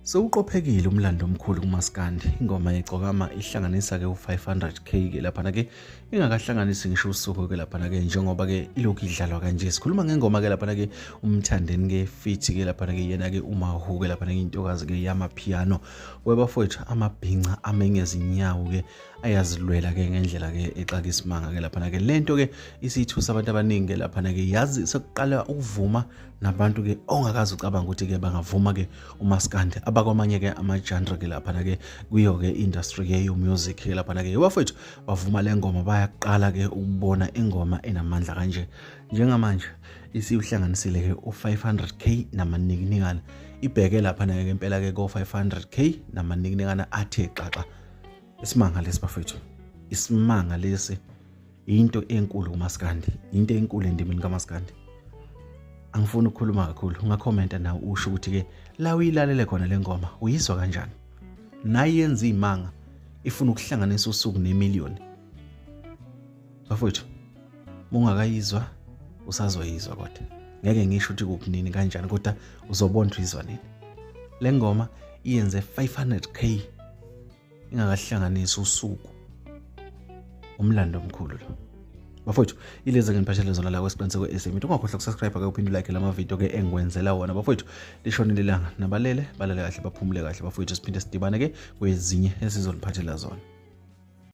Sewuqophekile umlando omkhulu kumaskandi. Ingoma yeGcokama ihlanganisa-ke u-500k ke laphana-ke ingakahlanganisi ngisho usuku-ke laphana-ke njengoba-ke ilokhu idlalwa kanje. Sikhuluma ngengoma-ke laphana-ke uMthandeni-ke fithi-ke laphana-ke yena-ke uMahu-ke laphana-ke intokazi-ke yamapiano. Webafowethu amabhinca ame ngezinyawo-ke ayazilwela-ke ngendlela-ke exaka isimanga-ke laphana-ke. Lento-ke isithusa abantu abaningi-ke laphana-ke yazi sekuqala ukuvuma nabantu-ke ongakaze ucabanga ukuthi-ke bangavuma-ke umaskandi abakwamanye-ke ama-genre ke laphana-ke kuyo-ke industry-ke yo-music-ke laphana-ke bafowethu bavuma le ngoma bayaqala-ke ukubona ingoma enamandla kanje. Njengamanje isiwuhlanganisile-ke u-500k namanikinikana, ibheke laphana-ke impela-ke ko-500k namanikinikana athe xaxa. Isimanga lesi bafowethu, isimanga lesi, into enkulu kumaskandi, into enkulu endimeni kamaskandi. Angifuni ukukhuluma kakhulu, ungakhomenta nawe usho ukuthi-ke la uyilalele khona le ngoma uyizwa kanjani. Nayi yenza iy'manga, ifuna ukuhlanganisa usuku nemiliyoni. Bafowethu, mungakayizwa usazoyizwa, kodwa ngeke ngisho ukuthi kuphi nini kanjani, kodwa uzobona ukuthi uyizwa nini. Le ngoma iyenze 500k ingakahlanganisi usuku. Umlando omkhulu lo. Bafowethu, ilezi engiphathele zona la kwesiqiniseko SM. Ungakhohlwa ukusubscribe ke uphinde ulike lama video ke engikwenzela wona. Bafowethu, lishonile ilanga, nabalele balale kahle, baphumule kahle bafowethu. Siphinde sidibane ke kwezinye esizoniphathela zona.